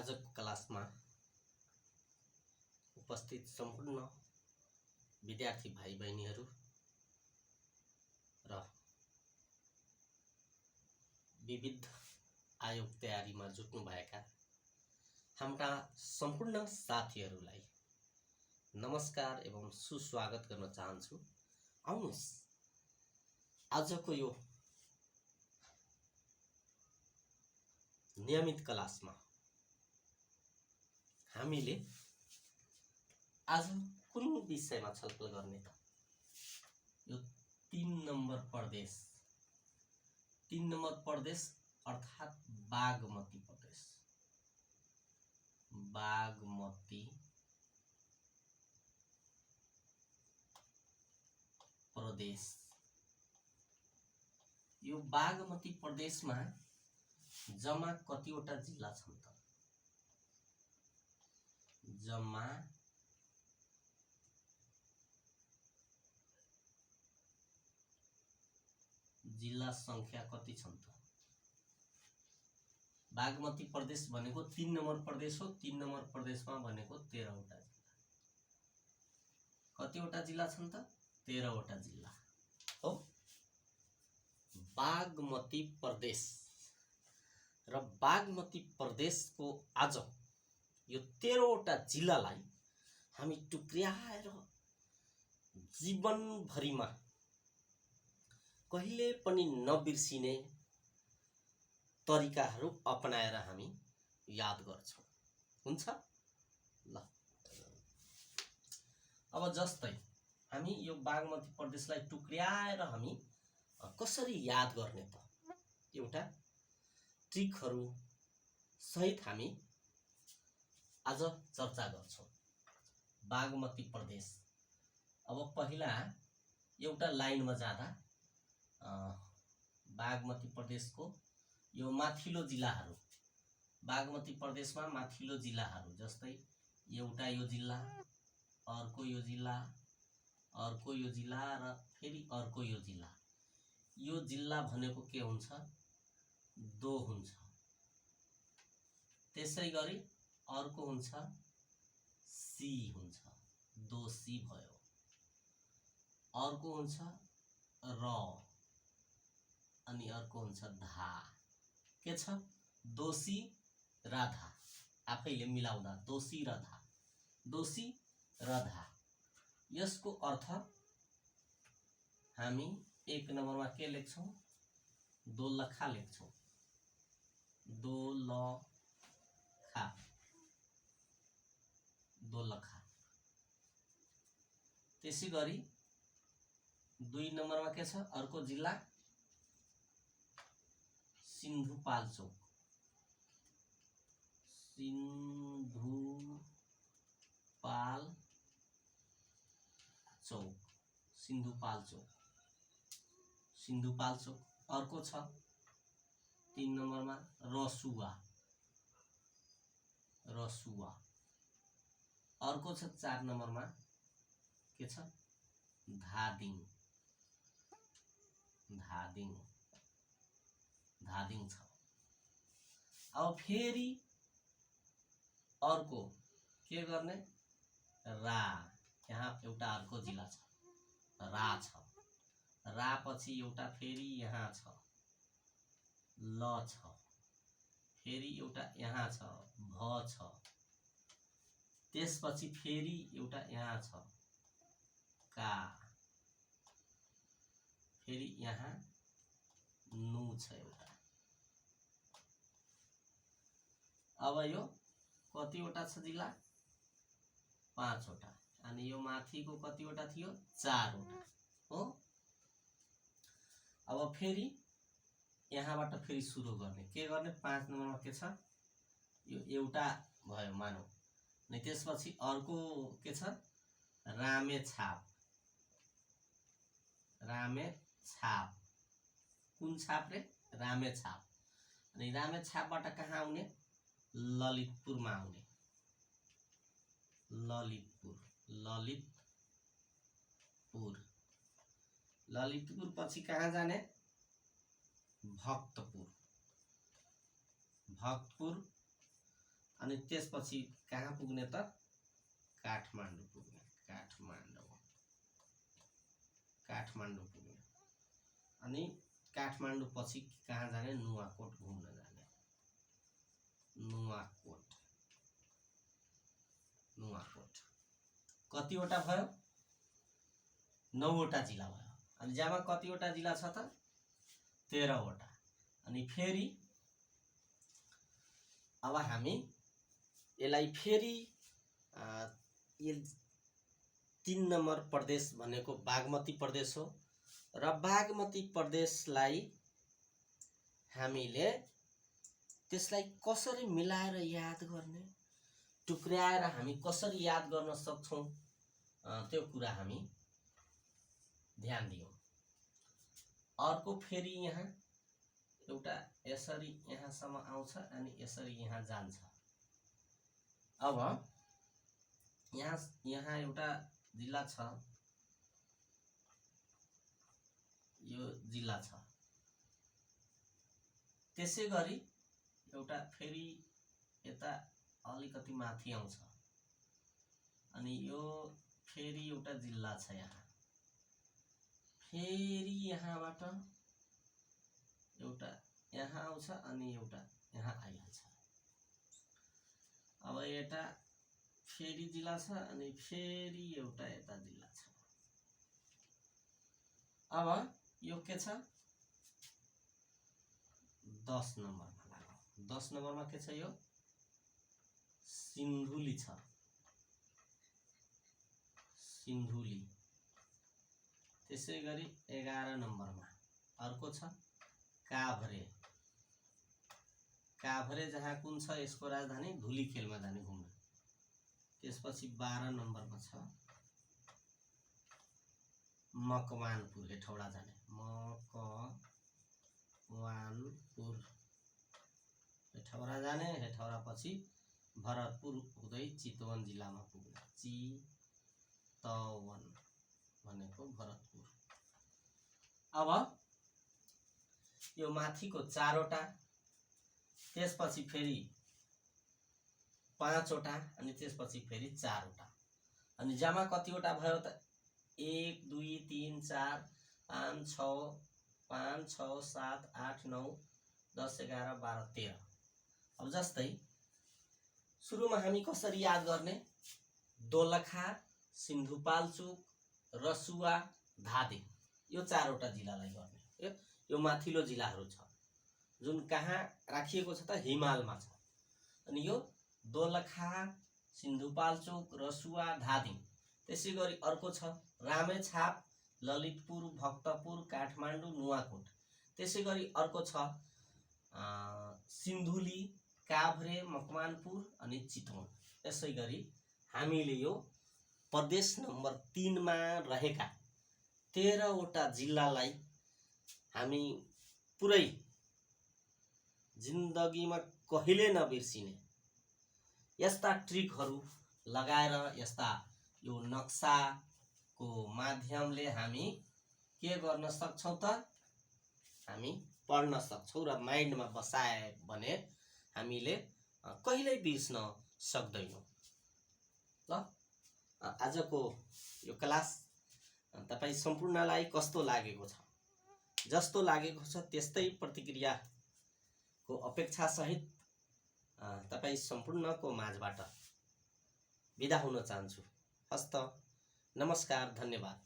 आजको क्लासमा उपस्थित सम्पूर्ण विद्यार्थी भाइ बहिनीहरू र विविध आयोग तयारीमा जुट्नुभएका हाम्रा सम्पूर्ण साथीहरूलाई नमस्कार एवं सुस्वागत गर्न चाहन्छु। आउनुहोस् आजको यो नियमित क्लासमा हामीले आज कुन विषयमा छलफल गर्ने त? यो 3 नम्बर प्रदेश अर्थात् बागमती प्रदेश। बागमती प्रदेश, यो बागमती प्रदेशमा जम्मा कतिवटा जिल्ला छन् त? जम्मा जिल्ला संख्या कति छन् त? बागमती प्रदेश भनेको 3 नम्बर प्रदेश हो। 3 नम्बर प्रदेशमा भनेको 13 वटा जिल्ला। कतिवटा जिल्ला छन् त? 13 वटा जिल्ला हो। बागमती प्रदेश र बागमती प्रदेशको आज यो 13 वटा जिल्लालाई हामी टुक्र्याएर जीवनभरिमा कहिले पनि नबिर्सिने तरिकाहरू अपनाएर हामी याद गर्छौं। हुन्छ ल। अब जस्तै हामी यो बागमती प्रदेशलाई टुक्र्याएर हामी कसरी याद गर्ने त? एउटा ट्रिकहरू सहित हामी आज चर्चा गर्छौं। बागमती प्रदेश, अब पहिला एउटा लाइनमा जाँदा बागमती प्रदेशको यो माथिल्लो जिल्लाहरू, बागमती प्रदेशमा माथिल्लो जिल्लाहरू जस्तै एउटा यो जिल्ला, अर्को यो जिल्ला, अर्को यो जिल्ला र फेरि अर्को यो जिल्ला। यो जिल्ला भनेको के हुन्छ? दो हुन्छ। त्यसै गरी अर्को हुन्छ सी हुन्छ, दोसी भयो। अर्को हुन्छ र अनि अर्को हुन्छ धा। के छ? दोसी र धा। आफैले मिलाउँदा दोसी र धा, दोसी र धा। यसको अर्थ हामी 1 नम्बरमा के लेख्छौं? दोलखा लेख्छौं। दोलखा, दोलखा। त्यसै गरी 2 नम्बरमा के छ? अर्को जिल्ला सिन्धुपाल्चोक। सिन्धुपाल्चोक। अर्को छ 3 नम्बरमा रसुवा। अर्को छ 4 नम्बरमा के छ? धादिङ छ। अब फेरि अर्को के गर्ने? रा। यहाँ एउटा अर्को जिल्ला छ, रा छ। रा पछि एउटा फेरि यहाँ छ, ल छ। फेरि एउटा यहाँ छ, भ छ। त्यसपछि फेरि एउटा यहाँ छ, का। फेरि यहाँ नु छ एउटा। अब यो कतिवटा छ जिल्ला? 5 वटा। अनि यो माथिको कतिवटा थियो? 4 वटा हो। अब फेरि यहाँबाट फेरि सुरु गर्ने। के गर्ने? 5 नम्बरमा के छ? यो एउटा भयो मानौ। अनि त्यसपछि अर्को के छ? रामेछाप। कुन छाप रे? रामेछाप। अनि रामेछापबाट कहाँ आउने? ललितपुरमा आउने। ललितपुर पछि कहाँ जाने? भक्तपुर। अनि त्यसपछि कहाँ पुग्ने त काठमाडौँ पुग्ने काठमाडौँ पुग्ने अनि काठमाडौँ पछि कहाँ जाने नुवाकोट घुम्न जाने नुवाकोट कतिवटा भयो 9वटा जिल्ला भयो अनि जम्मा कतिवटा जिल्ला छ त 13वटा अनि फेरि अब हामी यसलाई फेरि 3 नम्बर प्रदेश भनेको बागमती प्रदेश हो र बागमती प्रदेशलाई हामीले त्यसलाई कसरी मिलाएर याद गर्ने टुक्र्याएर हामी कसरी याद गर्न सक्छौं त्यो कुरा हामी ध्यान दियौं। अर्को फेरि यहाँ एउटा यसरी यहाँसम्म आउँछ अनि यसरी यहाँ जान्छ। अब यहाँ एउटा जिल्ला छ, यो जिल्ला छ। त्यसैगरी एउटा फेरि यता अलिकति माथि आउँछ अनि यो फेरि एउटा जिल्ला छ यहाँ। फेरि यहाँबाट एउटा यहाँ आउँछ अनि एउटा यहाँ आइहाल्छ। अब यता फेरि जिल्ला छ अनि फेरि एउटा यता जिल्ला छ। अब यो के छ 10 नम्बरमा लाग्यो। 10 नम्बरमा के छ यो सिन्धुली छ। सिन्धुली। त्यसैगरी 11 नम्बरमा अर्को छ काभ्रे। काभ्रे जहाँ कुन छ यसको राजधानी धुलीखेलमा जाने घुम्न। त्यसपछि 12 नम्बरमा छ मकवानपुर हेटौडा जाने। मकवानपुर हेटौडा जाने। हेटौडा पछि भरतपुर हुँदै चितवन जिल्लामा पुग्ने। चितवन भनेको भरतपुर। अब यो माथिको 4वटा त्यसपछि फेरि 5वटा अनि त्यसपछि फेरि 4वटा अनि जम्मा कतिवटा भयो त 1 2 3 4 5 6 7 8 9 10 11 12 13। अब जस्तै सुरुमा हामी कसरी याद गर्ने दोलखा सिन्धुपाल्चोक रसुवा धादिङ यो 4वटा जिल्लालाई गर्ने। यो माथिल्लो जिल्लाहरू छ जुन कहाँ राखिएको छ त हिमालमा छ। अनि यो दोलखा सिन्धुपाल्चोक रसुवा धादिङ। त्यसैगरी अर्को छ रामेछाप ललितपुर भक्तपुर काठमाडौँ नुवाकोट। त्यसैगरी अर्को छ सिन्धुली काभ्रे मकवानपुर अनि चितवन। यसैगरी हामीले यो प्रदेश नम्बर 3 मा रहेका 13वटा जिल्लालाई हामी पुरै जिन्दगीमा कहिले नबिर्सिने यस्ता ट्रिकहरू लगाएर यस्ता यो नक्साको माध्यमले हामी के गर्न सक्छौं त हामी पढ्न सक्छौं र माइन्डमा बसाए भने हामीले कहिल्यै बिर्सन सक्दैनौं। ल आजको यो क्लास तपाई सम्पूर्णलाई कस्तो लागेको छ? जस्तो लागेको छ त्यस्तै प्रतिक्रियाको अपेक्षा सहित तपाई सम्पूर्णको माझबाट बिदा हुन चाहन्छु। हस्त नमस्कार, धन्यवाद।